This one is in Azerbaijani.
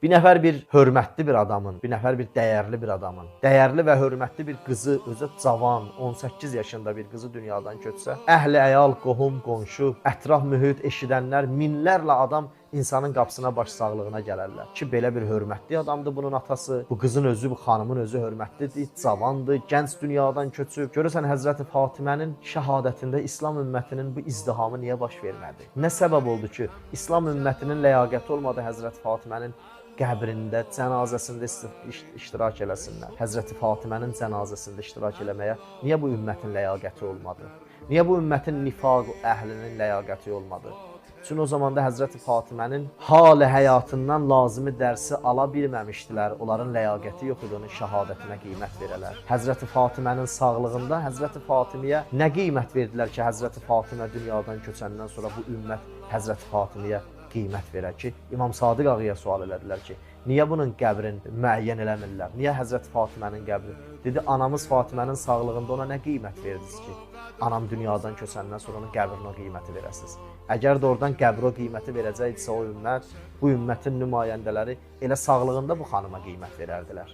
Bir nəfər bir hörmətli bir adamın, bir nəfər bir dəyərli bir adamın, dəyərli və hörmətli bir qızı, özü cavan, 18 yaşında bir qızı dünyadan köçsə, əhli əyal, qohum, qonşu, ətraf mühit, eşidənlər, minlərlə adam insanın qapısına başsağlığına gələrlər. Ki belə bir hörmətli adamdır bunun atası. Bu qızın özü, bu xanımın özü hörmətlidir, cavandır, gənc dünyadan köçüb. Görürsən Həzrəti Fatimənin şəhadətində İslam ümmətinin bu izdihamı niyə baş vermədi? Nə səbəb oldu ki, İslam ümmətinin ləyaqəti olmadı Həzrəti Fatimənin qəbrində, cənazəsində iştirak eləsinlər? Həzrəti Fatimənin cənazəsində iştirak eləməyə niyə bu ümmətin ləyaqəti olmadı? Niyə bu ümmətin nifaq əhlinin ləyaqəti olmadı? Çünki o zamanda Həzrəti Fatimənin hal-ı həyatından lazımi dərsi ala bilməmişdilər. Onların ləyaqəti yox idi onun şəhadətinə qiymət verələr. Həzrəti Fatimənin sağlığında Həzrəti Fatiməyə nə qiymət verdilər ki, Həzrəti Fatimə dünyadan köçəndən sonra bu ümmət Həzrəti Fatiməyə qiymət verər ki, İmam Sadiq ağaya sual elədilər ki, niyə bunun qəbrini müəyyən eləmirlər? Niyə Həzrəti Fatimənin qəbri? Dedi, anamız Fatimənin sağlığında ona nə qiymət verdiniz ki, anam dünyadan köçəndən sonra onun qəbrinə o qiyməti verəsiniz? Əgər də oradan qəbrə o qiyməti verəcəkdisə o ümmət, bu ümmətin nümayəndələri elə sağlığında bu xanıma qiymət verərdilər.